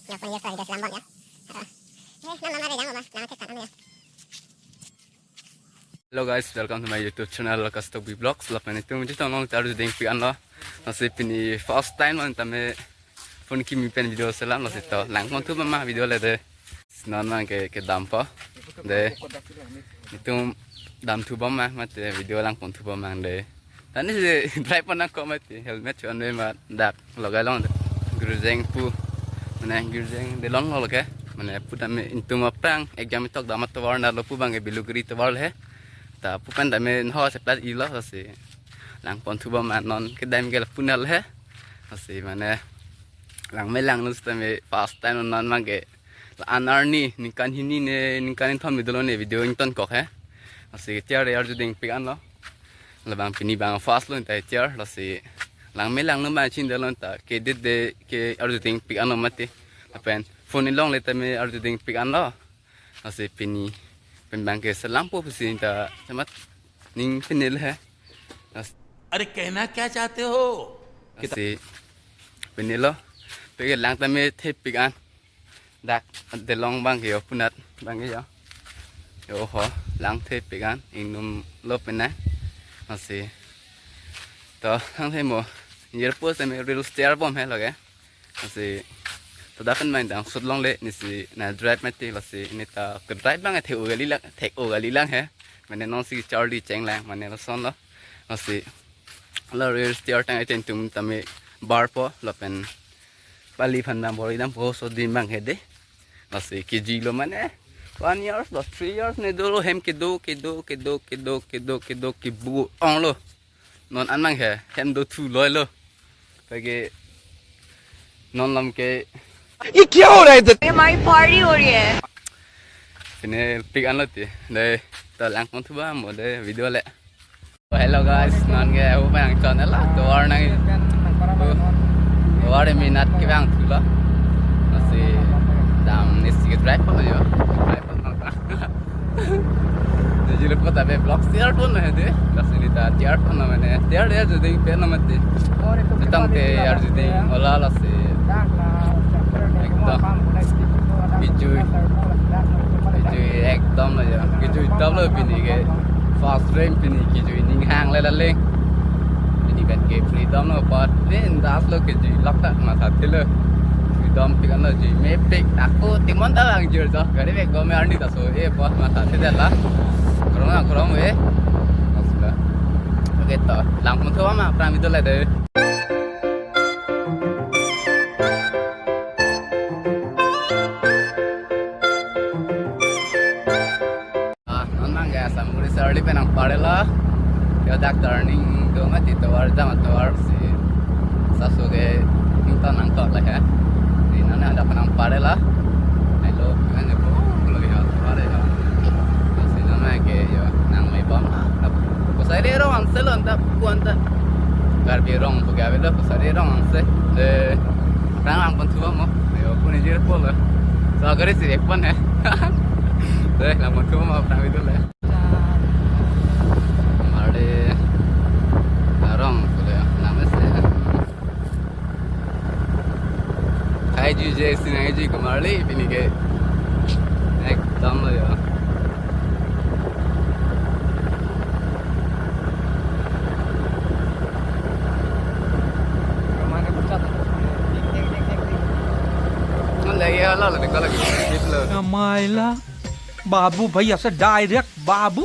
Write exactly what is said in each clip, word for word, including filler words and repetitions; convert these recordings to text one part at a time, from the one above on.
Ya, pon ya, pon ya, selam bang ya. Ah. Eh, nama, nama, nama, nama, nama, nama, nama. Hello guys, welcome to my YouTube channel, Kastok B Vlogs. Lapen itum jitong long ta arjuding pik anlo. Lasi pini first time lo tame phone kimi pen video selam, lasi to langpon thu ma video le de. Non abang ke, kedampo. De. Itum dam thu bom ma, mate video langpon thu bom ma de. Tani si drive pon nangkok mati, helmet chon ve ma dak logai long. Girjeng pu. Mane girjeng de long lo ke. Mane pu tame itum aphrang exam tok dam atovar na lo pu abang ke Beluguri tovar he. Ta pu pen tame ho se plat ilo si. Langpon thu bom ma non kedam ke la punal he. Si mane lang me lang nus tame first time non abang ke. La-an arni ningkan hini ne ningkan kethom dolo ne video ingtonkok he. Lasi tiar arjuding pik anlo. Labang pini abang first lo ta tiar, lasi lang me lang no ma chin dolo ta ke det de ke arjuding pik anlo mati. Lapen phone along le tame arjuding pik anlo. Lasi pini pen abang ke selampo pusi ta semat ning pini le he. Las- अरे कहना क्या चाहते हो? Lasi pini lo. Peke lang tame thepik an. Dak delong abang ke yo punat abang ke yo. Yo ho, lang thepik an ingdum lo penang. Lasi to lang the mo. Nirpo tame reels tiar bom he lo ke. Lasi to dak pen main dang sut longle, nisi na drive mati, lasi ne ta ke drive abang thek-o kali lang, thek-o kali lang he. Mane non si charli cheng lang mane lason lo. Lasi lo reels tiar tang iten tum tame barpo lapen pali phan dam bor-i dampo so dim abang he de. Lasi kejui lo mane one years lo three years ne dolo hem kedo kedo kedo kedo kedo kedo kebu ong lo. Non an abang he hem do thu loi lo. Pake non lam ke ये क्या हो रहा है इधर? ये हमारी पार्टी हो रही है। Pini pik anlo ti. De, to langpon thu bom mo de video le. Hello guys, non ke hu pang channel la, tovar nang, tovar minat ke bang thu lo. Lasi dam nisi ke drive pon yo. Drive pon. Jadi lupa tapi vlog tiar pon he de. Lasi ne ta tiar pon mane. Tiar tiar arjuding pen mati. Tang te arjuding ola lasi. Ekdom. Kejui. Kejui ekdom lo ya. Kejui ekdom lo pini ke. First time pini kejui ning hang le laling. Pini pen ke freedom lo pat. Pen das lo kejui lak tak matha thelo. Freedom pik anlo jui mepik. Ako timon ta lang jur jo. Gari bek go me arni ta so e pa matha thelo la. Krong na krong ve. Asla. Oke to. Langpon thu bom ma aphrang video le de. Ah, non abang ke Assam Guri Sarli pen nangpare lo. Yo dak turning do mati tovar jam tovar si sasu ke ington nangkok le he. Di non dak pen nangpare lo. Hello, kan je po lo yo tovar lo. Si non abang ke yo nang mai bom. Kosai de rong angse lo anta kuanta. Karbi rong pu ke ave lo kosai de rong angse. De rang langpon thu bom mo. Yo puni jir po lo. So gari si ek pon he. De langpon thu bom aphrang video le. Mari arong pule name se. Khai ju je sinai ju kumar le pini ke. Ekdom lo yo. Lagi lo, lagi lo, lagi lo. Kamaila. बाबू भैया से डायरेक्ट बाबू,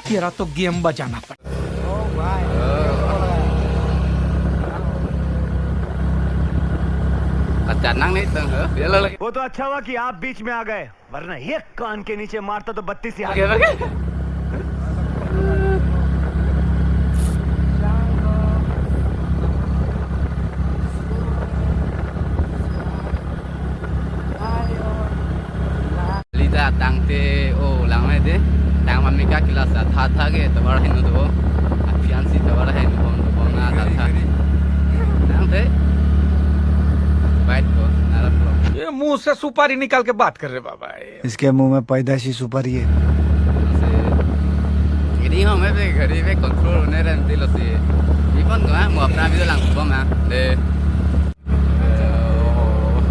तेरा तो गेम बजाना पड़ा। Achanang ni tang, eh? Dia lo lagi. वो तो अच्छा हुआ कि आप बीच में आ गए, वरना एक कान के नीचे मारता तो बत्तीस ही हाथ। Okay, okay. Lita tangte o lang mai de. Tang ma mika kila sa tha tha ke tovar heno do. Apian si tovar heno bom do bom na tha tha. Tangte. Bait ko nara pro. ये मुंह से सुपारी निकाल के बात कर रहे बाबा, ये। इसके मुंह में पैदाशी सुपारी है। Gari ho me be gari be control ne ran ti lo si. Ipon ko mo apna video lang bom na. De. Eh, oh.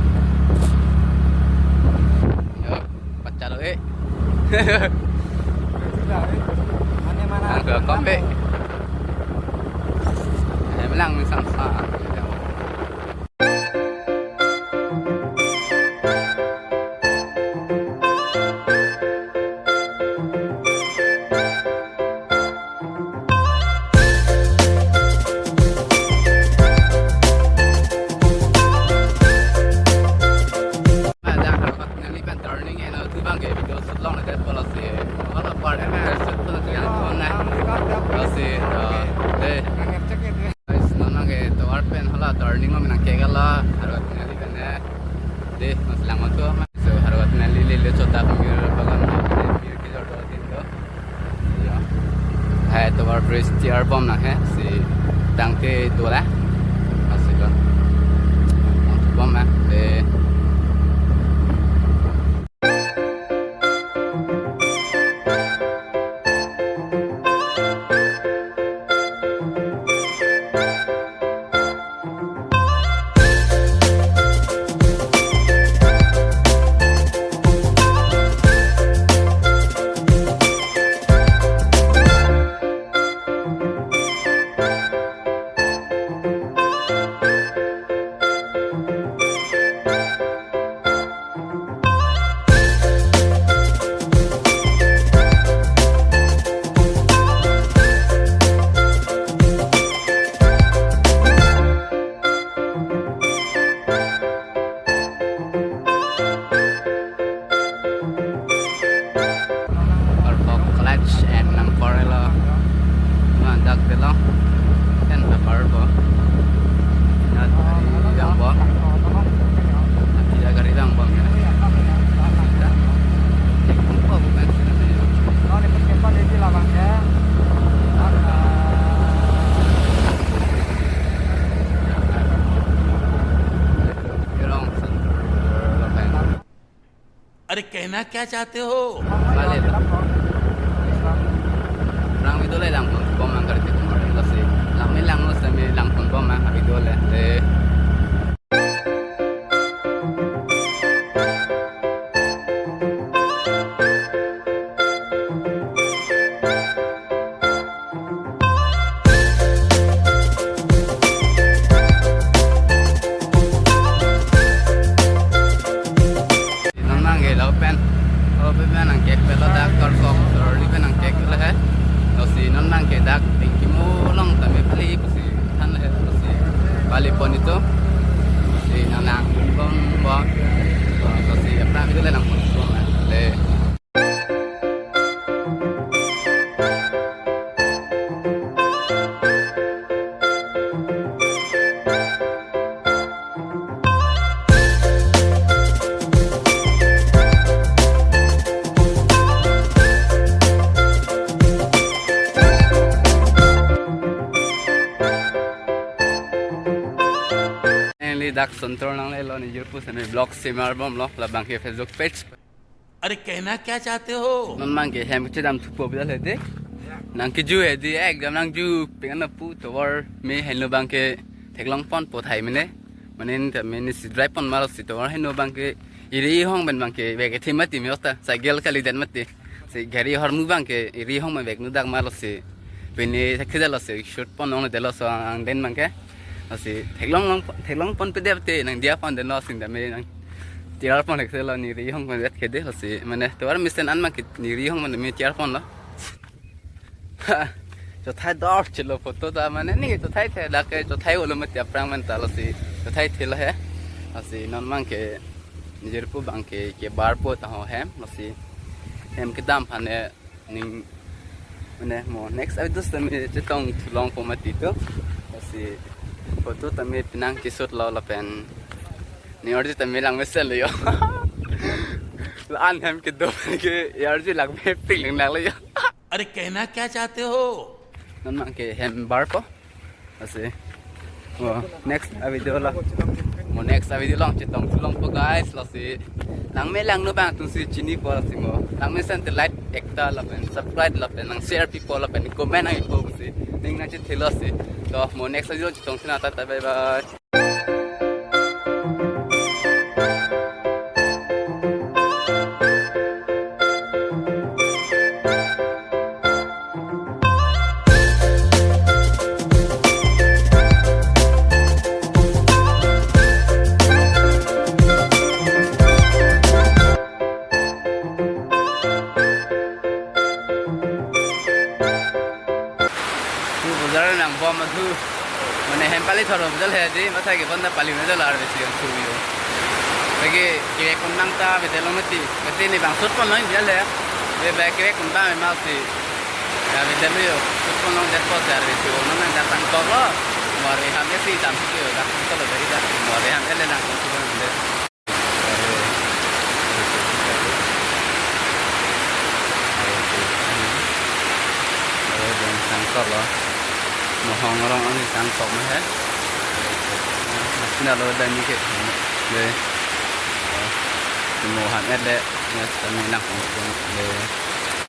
Mana, mana? Ang ke kompe. Em lang ni sang sa. Ada kalau kat neli pen turning, eh, nanglitum abang ke video shoot longle det, pulo si. Hala part eh, shoot pulo si yang kona. Pulo si, eh, dei. Guys, non abang ke tovar pen hala turning lo, menang ke gala, harus neli pen eh. Dei, mas lang tu. So, harus neli lele chota pemir bagan, pemir ke jor do din do. Ya. Hai, tovar bridge tiar bom nang he, si tangte dola. Asi lo. Bom na, dei. Artok clutch and nang parelo. Mandak delo. Kan na parbo. Na gari dang bo. Na gari dang bo. अरे कहना क्या चाहते हो? Balik. Rang video le langpon bom nang gari titum hari lo si. Lang me lang lo si me langpon bom nang hari video le. Eh. Non abang ke lo pen, lo pen pen nangkek pen lo dak Karkok, Karkok pen nangkek lo he. Lo si non abang ke dak Tingkimu along tame pali pusi than lo he, lo si pali pon itu. Si nang nang bom bom. Lo si aphrang itu le nang pon bom le. Neli dak Sontor nanglelo, ne jirpo sene vlog semar bom lo, labang ke Facebook page. अरे कहना क्या चाहते हो? Non abang ke hem chedam thupo bidal hedi. Nang keju hedi, eh, ekdam nang ju pengan na pu tovar me heno abang ke theklong ponpo thai mene. Mane ta mene si drive pon ma lo si tovar heno abang ke iri hong pen abang ke bag thim mati me osta cycle kali den mati. Si gari hormu abang ke iri hong me bag nu dak ma lo si. Pine thekthe lo si shoot pon nong de lo so ang den abang ke. Lo si theklong long, theklong ponpe det te nang diya pon den lo sing dame nang tiar pon thekthe lo, ne iri hong pon det ke de lo si mane tovar mesen an abang ke ne iri hong mane me tiar pon lo. Chothai dor chelo photo ta mane ne chothai the dak ke chothai olo mati aphrang pen ta lo si chothai the lo he. Lo si non abang ke ne jirpo abang ke kebarpo ta ho hem lo si hem kedam aphan ne ning mane mo next episode tame chetong thulongpo mati to. Lo si photo tame penang keshoot lo lapen ne arju tame lang mesen lo yo. La-an hem kedo ke arju lang me pik lang lang lo yo. अरे कहना क्या चाहते हो? Non abang ke hem barpo. Asi. Oh, next a video lo. Mo next a video along chetong thulongpo guys, lo si. Lang me lang nu abang atum si chinipo lo si mo. Lang mesen te like ekta lapen subscribe lapen nang share pipo lapen comment nang ipo si. Ning nang chethe lo si. To mo next a video chetong thunang, tata bye bye. Thor bidal he di, masa ke bonta pali bidal arve si ang suyo. Lagi kevek pon nang ta bidal lo mati. Mati ne bang sut pon lo bidal he. Be ba kevek pon bang ma si. Ya bidal lo yo. Sut pon lo det po si arve si. Nang nang datang ko lo. Mo arve ham esi tam si yo. Datang ko lo dari dak. Mo arve ham ele lang ko si lo bidal. Sang kok lo. Mohong rong ani sang kok ma he. Sina lo dan ni ke. De. Mo ham et le. Ya, kami nak. De.